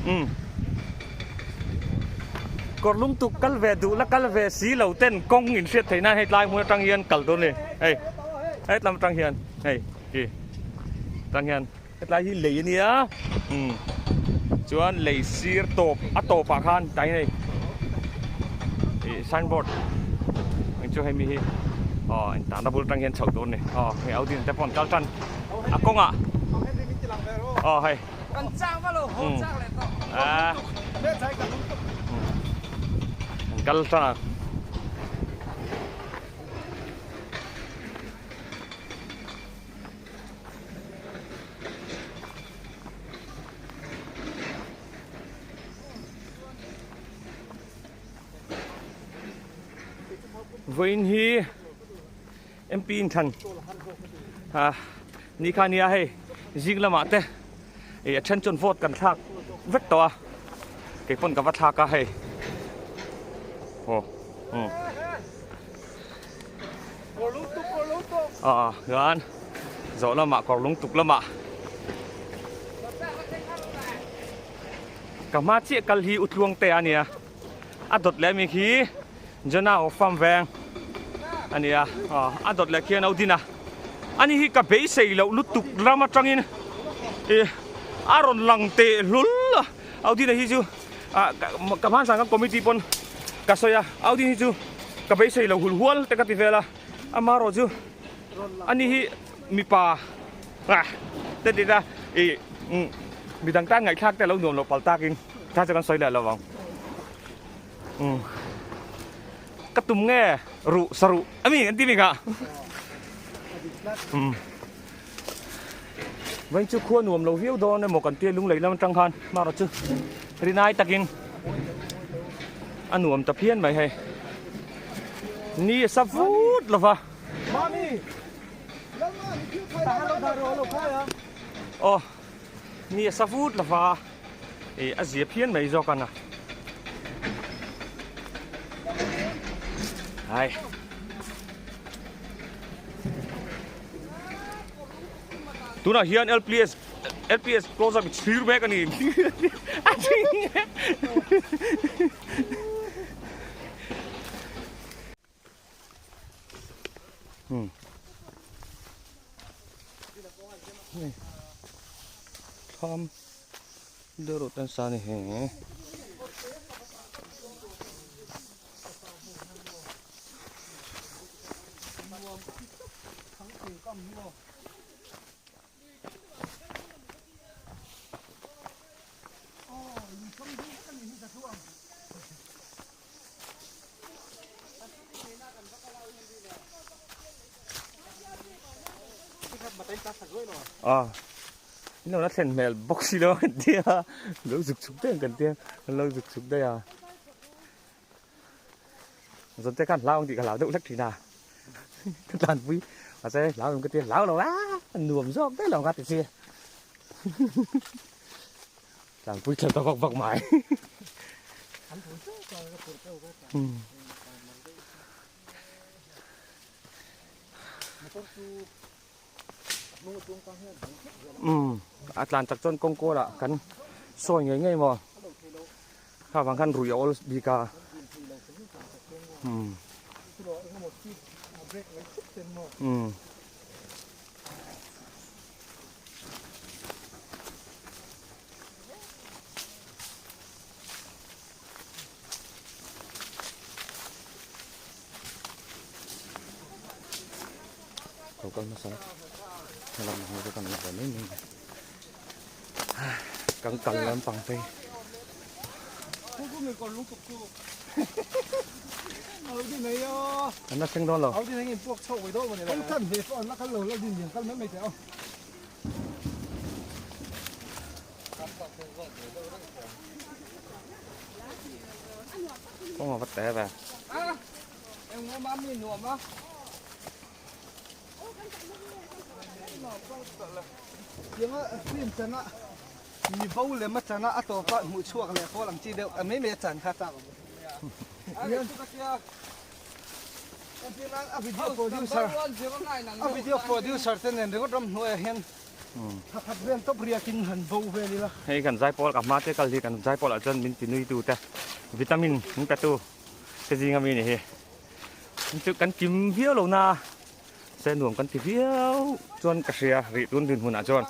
Umm. Kawr lungtuk kal ve duh la kal ve si lo ten kawng in hriat theih nan hei tlai hmun atang hian kal dawn a ni. Hei hetlam atang hian hei khi tang hian hetlai hi lei a nia umm chuan lei sir tawp a tawpah khan tlai hei ih signboard ang chu hemi hi aw intahna bul atang hian chhoh tur a ni aw hei Audi te pawh an kal tan a kawngah aw hei. Kan chang va lo haw chak leh tawh. Ah. An kal tan a. Vawiin hi MP inthlan ah ni kha nia hei zing lamah te ih a then chuan vote kan thlak vek tawh a kei pawn ka va thlak a hei aw umm ah chuan zawh lamah kawr lung tuk lamah ka hma chiah kal hi utluang te a nia a dawt leh ami khi Jonah aw farm veng a ni a aw a dawt leh khian a din a ani hi ka beisei loh lutuk ram atangin ih a rawn lang teh hlul a Audina hi chu ah ka hmansan khan committee pawn ka sawi a Audin hi chu ka beisei lo hul hual te ka ti vel a amaherawh chu ani hi mipa ah te ti ta ih midang tan ngaihthlak te a lo nuam loh palh takin tha chu kan sawi leh lo vang. Umm ka tum nge ruh sa ruh ami an ti mi kha umm vain chu khua nuam lo viau dawn emaw kan tia lunglei lam atang khan hmarawh chu rinai takin a nuam ta phian mai hei ni a sa vut lova aw ni a sa vut lova. Ih a zia phian mai zawk a na. Hai. Tunah hian LPS LPS close up chhir mek a ni. A ching. Hmm. Hei. Thlam deuh reuh ten sa a ni he. A in lo la thlen hmel bawk si lo an tia lo zuk chhuk daih ang kan tia an lo zuk chhuk daih a zawn te khan hlau ang tih ka hlau deuh hlek thin a ka tlanpui mahse hlau em ka tia hlau lo a nuam zawk daih lo ang ka ti si Tlangpui thla ta vak vak mai. Um a tlan tak chuan kawng kawlah kan sawi ngei ngei maw kha vang khan rui a awl bik a um um Lo kal hmasa helam ho chu kan la ve mai mai kan kal lampang phei. An la thleng dawn lo. Kawng a va te ve. Mi bo lem a chan a, a tawp ah hmuh chhuak leh pawl ang chi deuh a mai mai a chan kha chak awm a video producer a video producer te nen ringawt ram hnuaiah hian. Thla khat vel tawp riakin han bo vel ila. Hei kan zaipawl ka hma te kal hi kan zaipawl ah chuan min ti nui tu te vitamin min pe tu te zing ami ni hi. Chu kan kim viau lo na se nuam kan ti viau chuan ka hria rih tun dinhmun ah chuan.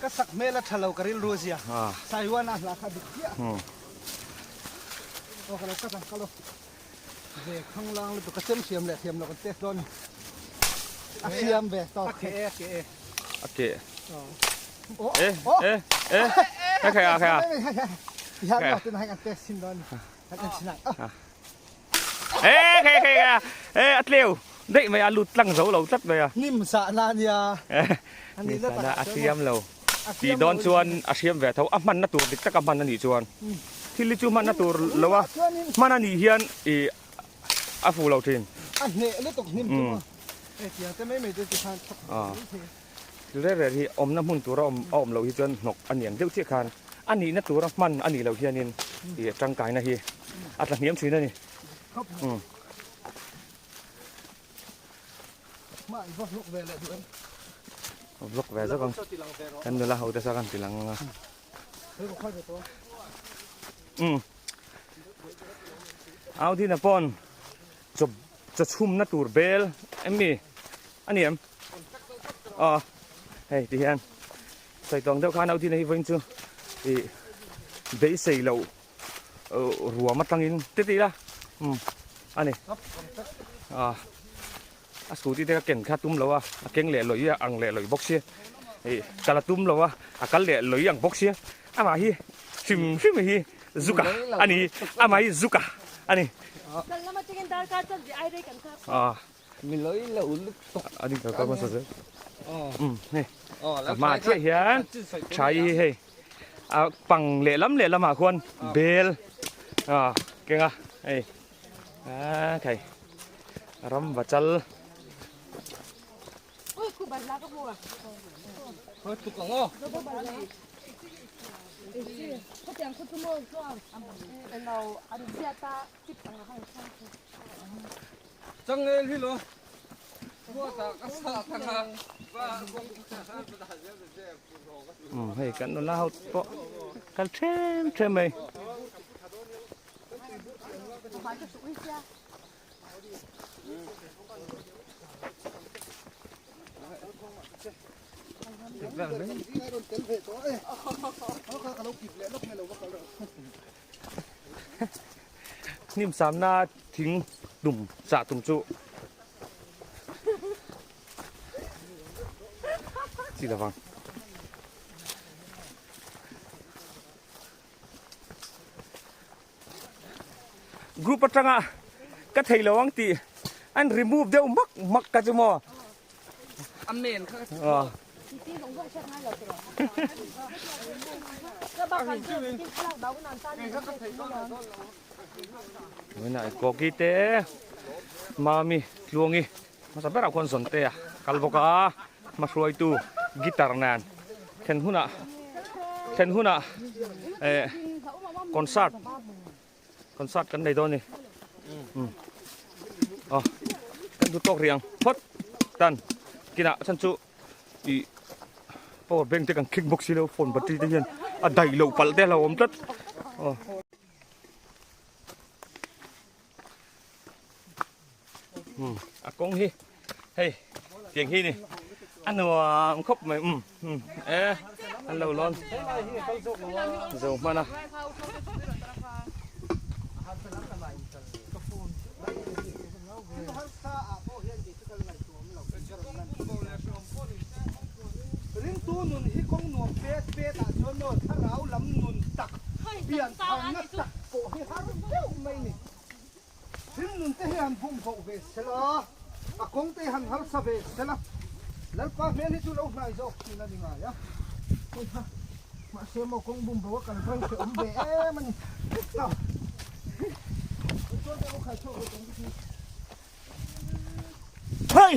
Ka sak hmel a tha lo ka rilru zia. Saiwan a hla kha dik chiah. Aw ka lo cut ang ka lo. Ve khanglang lutuk ka chem hriam leh hriam lo kan test dawn a ni. A hriam ve tawk. A ke e a ke e. A ke. E e e e khai a khai a. Ti han lo tin hai kan test chin dawn a ni. Kan en chin ang. E khai khai a e a tleu daih mai a lut tlang zo lo tlat mai a. Hnim sah na ania. Hnim sah na a hriam lo. Tih dawn chuan a hriam ve tho, a hmanna tur dik taka hman a nih chuan thil hi chu hmanna tur lo a hman a nih hian ih a fuh lo thin. A hneh lutuk hnim chu maw hei tiang te mai mai te chu khan thawk mai thei. Thil rel rel hi awmna hmun tura awm a awm loh hi chuan hnawk a ni ang deuh chiah khan a nihna tura hman a nih loh hianin ih tangkaina hi a tla hniam thin a ni. Vlog ve zawk ang kan nula ho te saw kan ti lang ang a umm Audina pawn chaw chaw chhumna tur bel em mi a ni em aw hei ti hian sawi tawng deuh khan Audina hi vawiin chu ih beisei loh ruam atangin te ti ila umm a ni ah a scooty te ka ken kha tum lo a a keng leh lawih a ang leh lawih bawk sia ih kal a tum lo a a kal leh lawih ang bawk sia amah hi hrim hrim hi zuka a ni amah hi zuka a ni ah a ding kal kal hmasa zel umm hei a hmaah chiah hian tha hi hei. A pang lehlam lehlamah khuan bel a keng a hei a thei ram va chal. Umm hei kan nula ho pawh kal them them mai. Hnim samna thing tum chah tum chu chi lovang. Group atanga ka thei lo ang tih an remove deuh mak mak ka chu maw. Amen kha Tunah Koki te Mami Tluangi hmasa berah khuan Zawnte a kal bawk a hmahruaitu guitar nen thlen hunah thlen hunah eh concert concert kan nei dawn a ni umm aw kan duh tawk rih ang phawt tan kinah chhan chu ih power bank te kan khek bawk si lo phone battery te hian a daih loh palh te a lo awm tlat aw. Um a kawng hi hei tiang hi ni a nuam khawp mai um um e an lo lawn zo hman a. Ringtu nun hi kawng nuam pet pet ah chuan maw thlarau lam nun tak pian tharna tak pawh hi har deuh mai ni. Thil nun te hi han bum voh ve sela, a kawng te hi han harsa ve sela, Lalpa hmel hi chu lo hnai zawk thin a ni ngai a. Hei kha mahse maw kawng bum bo a kal rei hreh awm ve em a ni. Hei!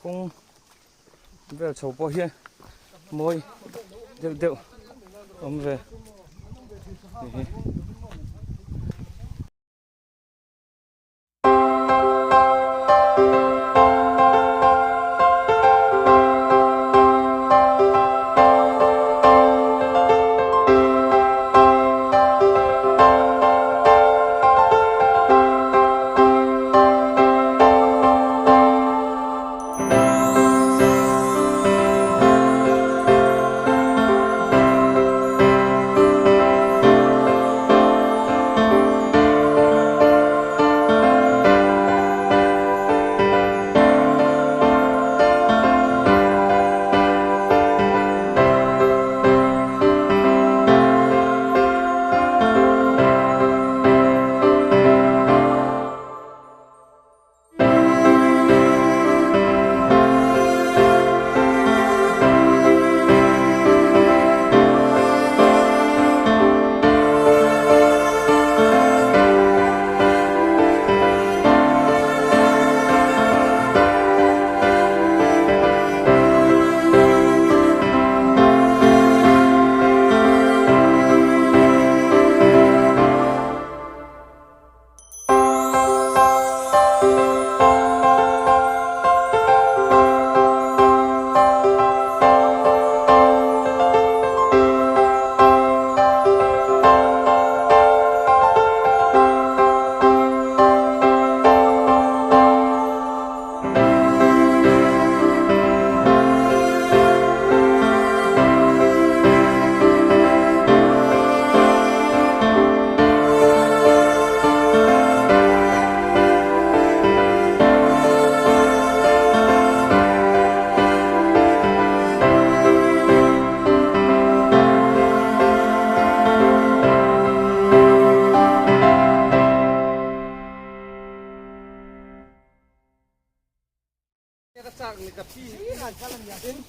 Kawng. Vel chho pawh hian mawi deuh deuh awm ve ni hi.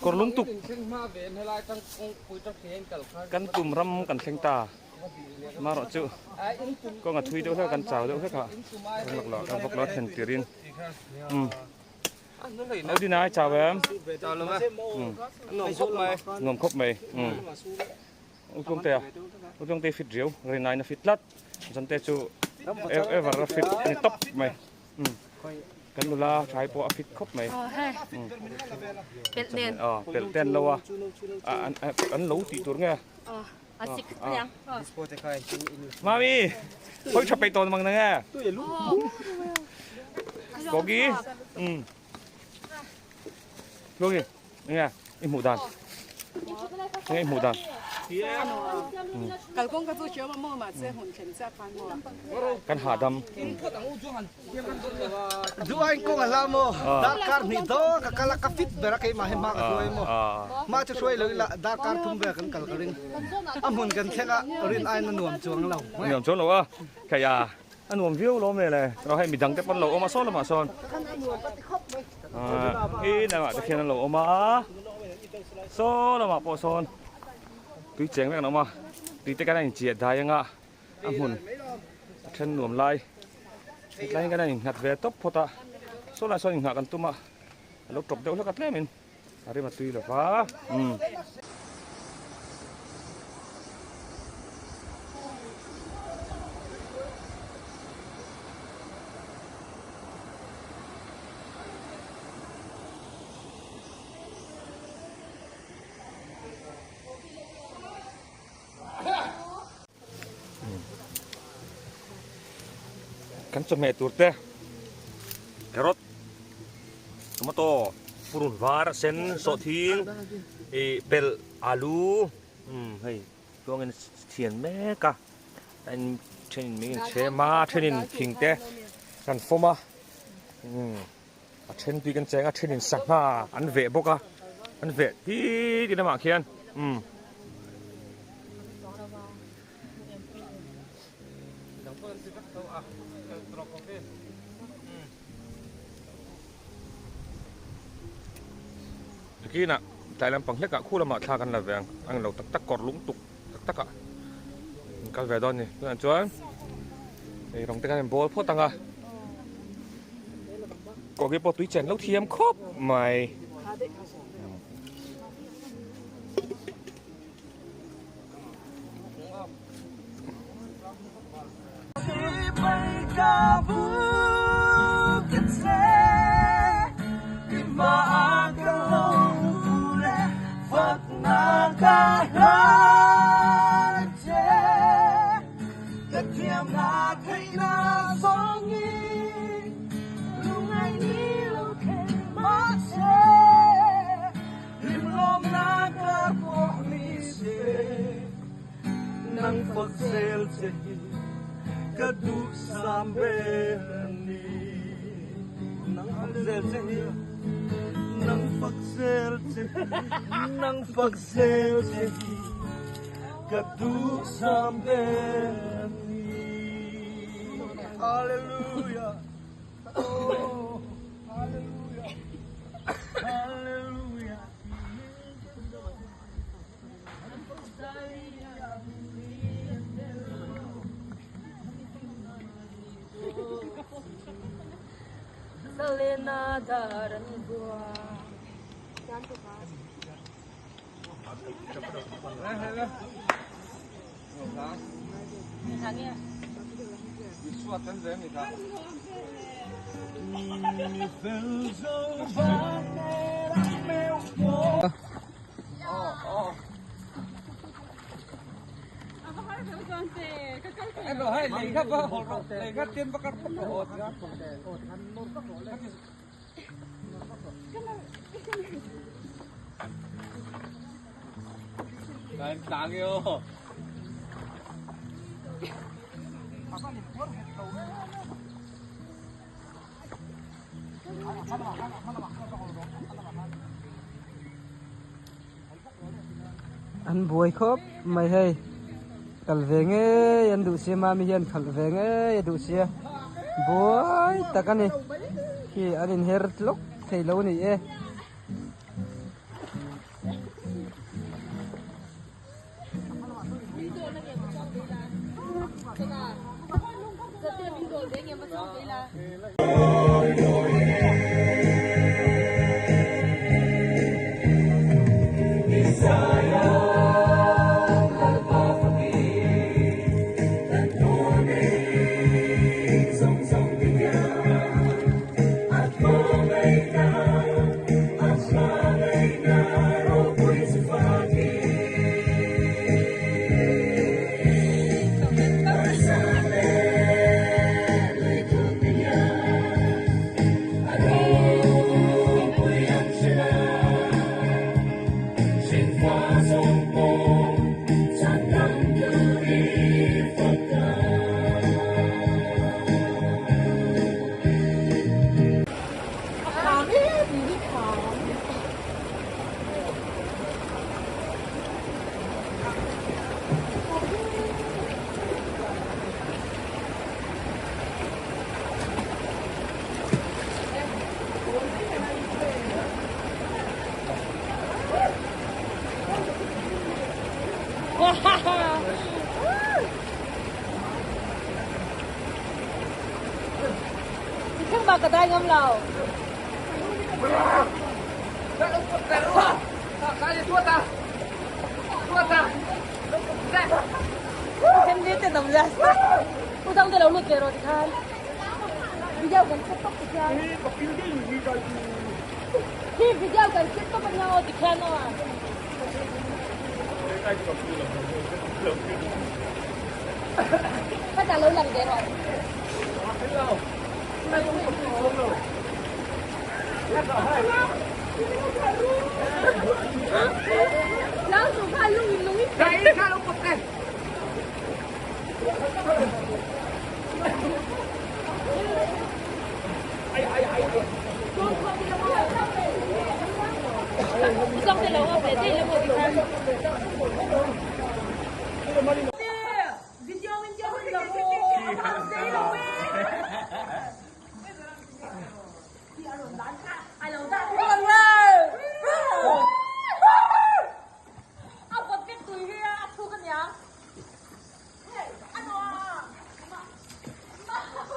Kawr lung tuk kan tum ram kan thleng ta marawh chu kawng a thui deuh hlek a kan chau deuh hlek a kan lak lo kan vawk lo a thlen tirin umm lo din ai chau em nuam khawp mai umm Utlungte a Utlungte fit riau rinai na fit tlat zante chu ever a fit a ni tawp mai. Kan nula thlai pawh a fit khawp mai. Pelh nen. Aw pelh te an lo a. An lo tih tur nge? A sik aniang. Mami, hawi tha peih tawn mang na nge? Kogi. Kogi. Nge i hmuh dan? Nge i hmuh dan? Kalkawng ka chu hriam a maw mahse hmun thlen chiah khan maw. Kan hahdam. Duain kawng a hla maw? Darkar hnih dawn ka kal a, ka fit ber a keimah hi hma ka hruai maw? Hma chu hruai lo ila darkar thum vel kan kal ka ring. A hmun kan thleng a, rin aiin a nuam chuang lo. Nuam chuang lo a, kei a. A nuam viau lo mai le, ro hei midang te pawn lo awm a saw lamah sawn i lamah te khian an lo awm a, saw lamah pawh sawn tui cheng vek an awm a, tui te kan a inchiah dai anga a hmun a then nuam lai hetlai hian kan a innghat ve tawp phawt a, saw lai sawn inghah kan tum a, a lo tawp deuh hlek a tlemin a rim a tui lova umm. Kan chawhmeh tur te carrot tomato purun var a sen sawhthing ih pelh alu umm hei chuangin thian mek a a in thenin min chhem a thenin thing te kan fawm a umm a then tui kan cheng a thenin sangha an veh bawk a an veh ti ti lamah khian umm. Kinah tlai lampang hlekah khu lamah thla kan la ve ang a englo tak tak kawr lung tuk tak takah an kal ve dawn a ni tunah chuan ei rawng te khan an bawl phawt ang a kawgi pawh tui chen lo thiam khawp mai. fak zel che hi ka duhsam ber a ni. Nang fak zel che hi, nang fak zel che hi, nang fak zel che hi ka duhsam ber a ni. Hallelujah, oh hallelujah, hallelujah. An buai khawp mai hei kal ve ngei an duh sia mami hian khalh ve ngei a duh sia buai tak a ni khi an inher tlawk thei lo a ni e.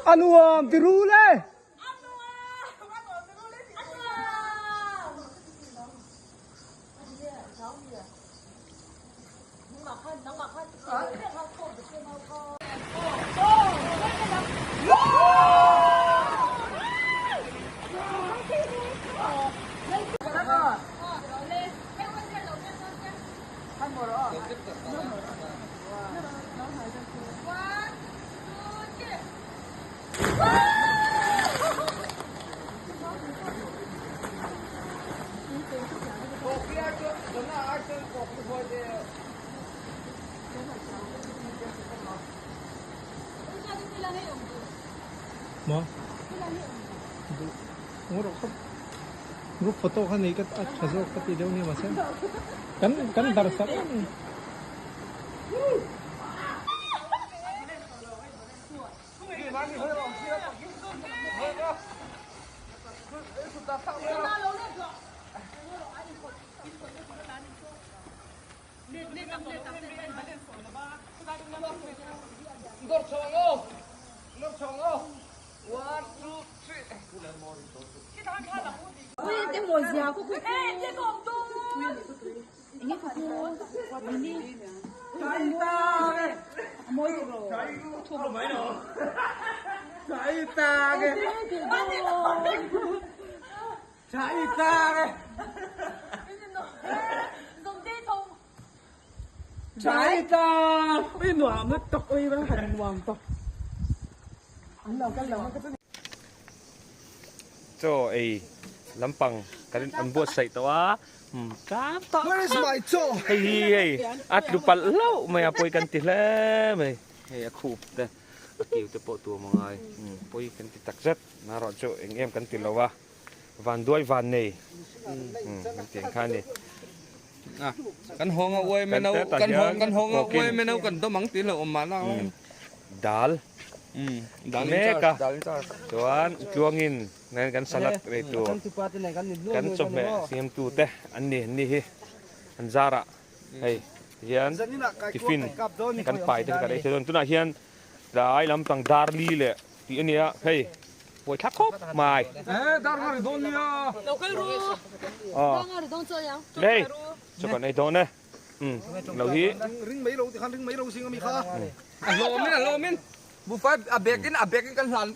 A nuam ti ru le. Maw? Group photo kha nei ka a tha zawk ka ti deuh nia mahse kan kan dar sak em em. Chaw ei lampang kan an buatsaih tawh a tlak tawh Where is my chaw? Hei hi hei a tlu palh hlauh mai a pawi kan ti hle mai hei a khup te a kiu te pawh tuam a ngai pawi kan ti tak zet marawh chu eng em kan ti lo a van duai van nei kan ti ang kha a ni. Kan hawng a uai mai no kan hawng kan hawng a uai mai no kan dawm ang tih lo awm mahna dal mek a chuan tluangin nen kan salad ei tur kan chawhmeh siamtu te an ni an ni hi an zarah hei hian tiffin kan pai te kan ei thei dawn tunah hian tlai lampang darli leh tih a nia hei buai thlak khawp mai hei chaw kan ei dawn e lo hi a hlawmin a hlawmin buffet a bag in a bag in kan hlan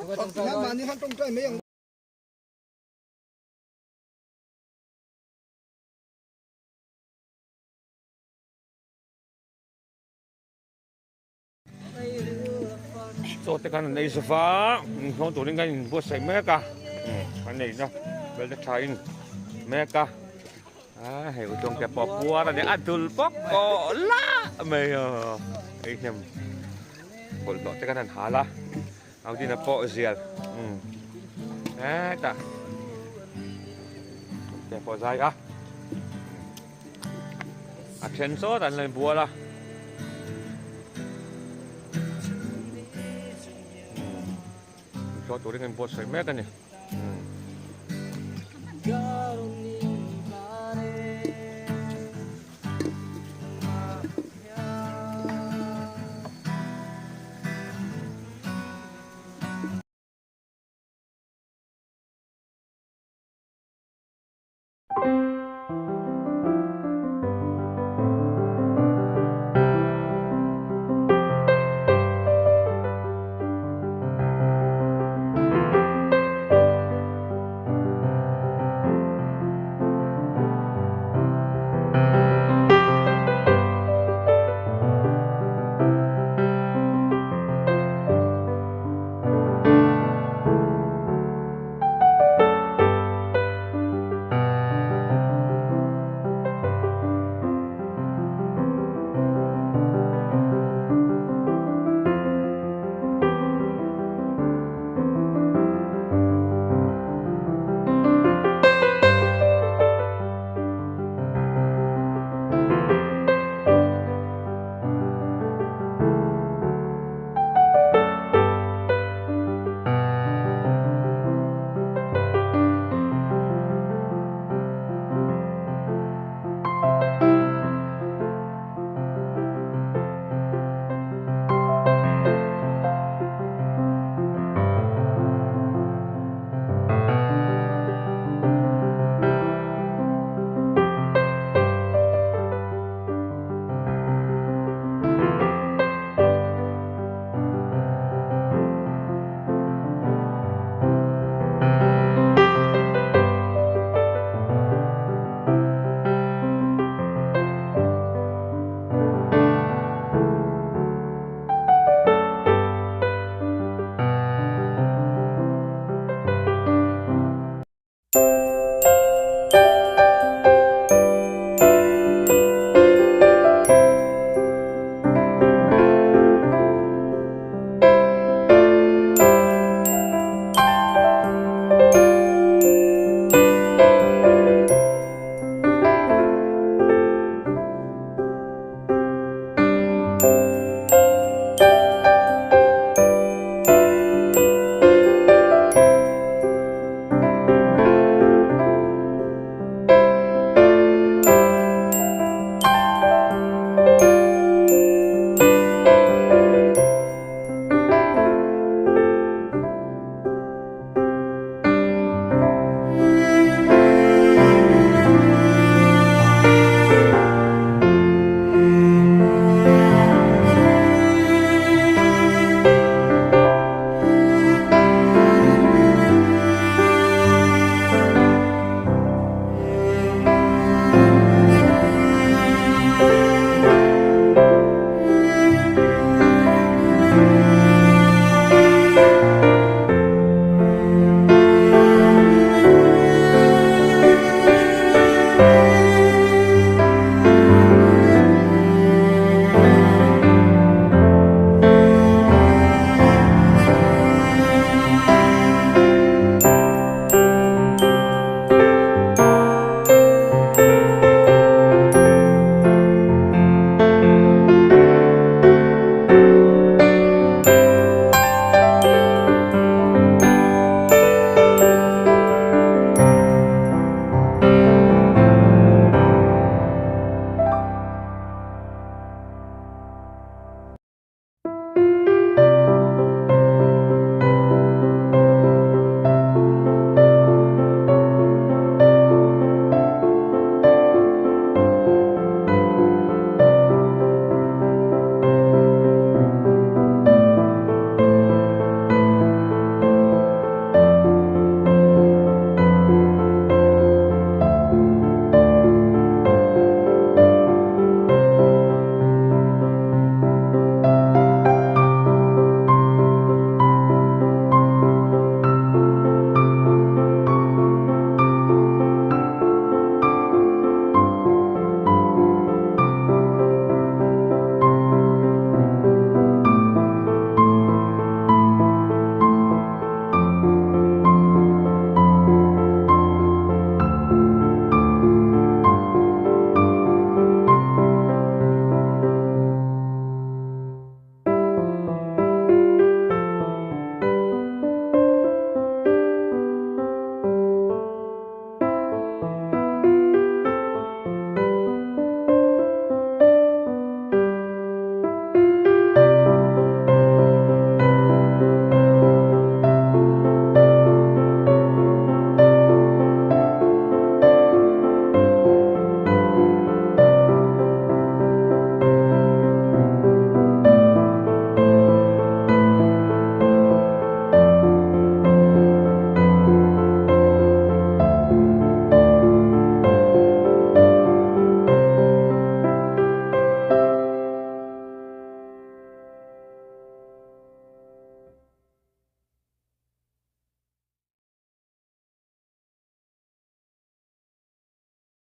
Chaw te khan an ei zauh va, inkhawm turin kan inbuatsaih mek a, kan eina bel te tha in mek a, a hei utawng te pawh puar a ni a dul bawk aw la mai a, hei hnem bawlhhlawh te khan an hal a, Audina pawh zial hetah te pawh zai a. A then sawt an lo inbual a. Inthluah turin kan buatsaih mek a ni.